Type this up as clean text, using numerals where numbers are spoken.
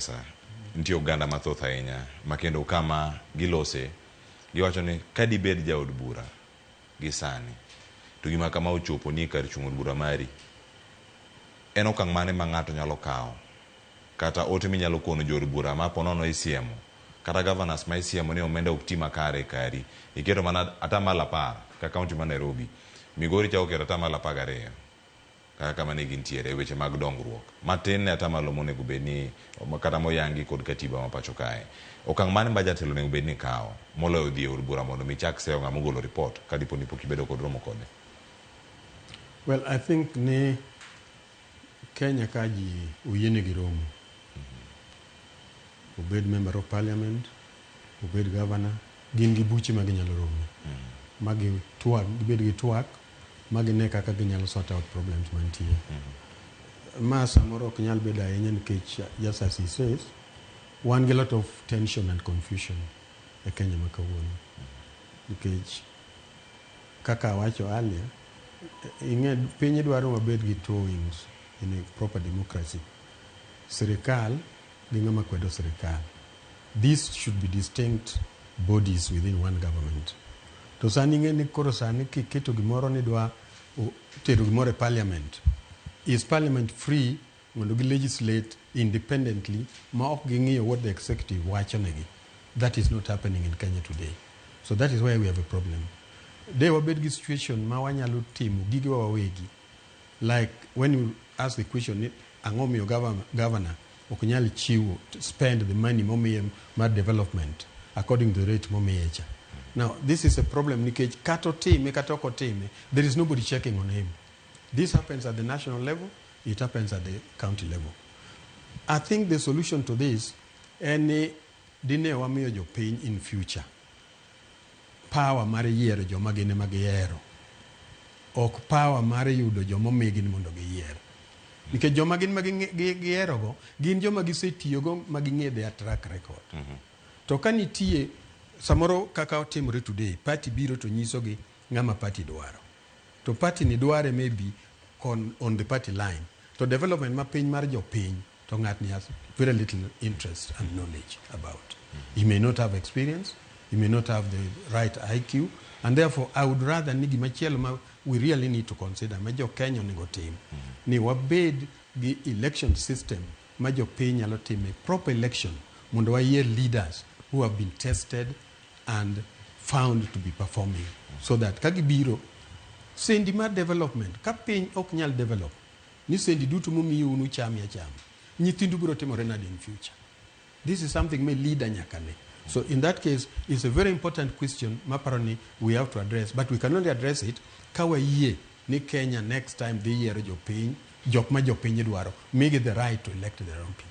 siasa, nitie oganda mathoth ahinya ma kendo kama gilose giwacho ni ka dibed jaod bura gi sani to gima kama ochopo ni kar chung' od bura mari, en okang' mane ma ng'ato nyalo kawo kata ote minyalo kono jood bura ma po nono isiemo kata governors ma isiemo ni omenda ok ti makare e kari, iketo mana 10% ka kaunti ma Nairobi, Migori chako keto 12% kaka kama ne gintiere e weche mag dongruok matin ne atamalo monego bed ni kata moyangi kod katiba ma pacho kae. Okang' mane ma jatelo onego bed ni kawo moloyo dhi e od bura mondo mi chak seyo ng'ama ogolo report ka dipo ni pok ibedo kod romo kode? Well, I think ni Kenya ka ji oyienegi romo. Obed member of parliament, obed governor, gin gi buche ma ginyalo rome. Ma gitwak, gibed gi twak, ma gine kaka ginyalo sort out problems mantie. Ma samoro ok nyal bedo ahinya nikech, just as he says, wan gi lot of tension and confusion e Kenya ma kawuono. Nikech kaka awacho earlier, ing'e piny dwaro wabed gi two wings in a proper democracy. Sirikal gi ng'ama kwedo sirikal. These should be distinct bodies within one government. To sani ing'e ni koro sani kiketo gimoro ni dwa tero gimoro e parliament. Is parliament free mondo gi legislate independently ma ok ging'iyo what the executive wacho negi? That is not happening in Kenya today. So that is why we have a problem. De wabed gi situation ma wanyalo timo gigewa wawegi. Like when you ask the question ni ang'o miyo governor ok nyal chiwo spend the money momiye mar development according to the rate momiye cha. Now this is a problem nikech kata otime kata ok otime, there is nobody checking on him. This happens at the national level, it happens at the county level. I think the solution to this en ni dine wamiyo jopiny in future power mar yiero joma gin ema giyiero, ok power mar yudo joma omigi ni mondo giyier, nikech joma gin ma gihierogo gin joma gisetiyogo ma ging'e their track record. To ka nitie samoro kaka otimore today, party biro to nyisogi ng'ama party dwaro, to party ni dware maybe on the party line, to development ma piny mar jopiny to ng'atni has very little interest and knowledge about. He may not have experience, he may not have the right IQ, and therefore I would rather ni gimachielo ma we really need to consider ma jo Kenya onego tim ni wabed gi election system ma jopiny nyalo time proper election mondo wayier leaders who have been tested and found to be performing, so that ka gibiro sendi mar development ka piny ok nyal develop ni sendi duto momiyo unu chami achama, nyithindu biro timore nade in future? This is something ma leader nyaka ne. So in that case, it's a very important question maparo ni we have to address, but we can only address it ka wayie ni Kenya next time dhi yiero jopiny, jok ma jopiny dwaro, migi the right to elect their own people.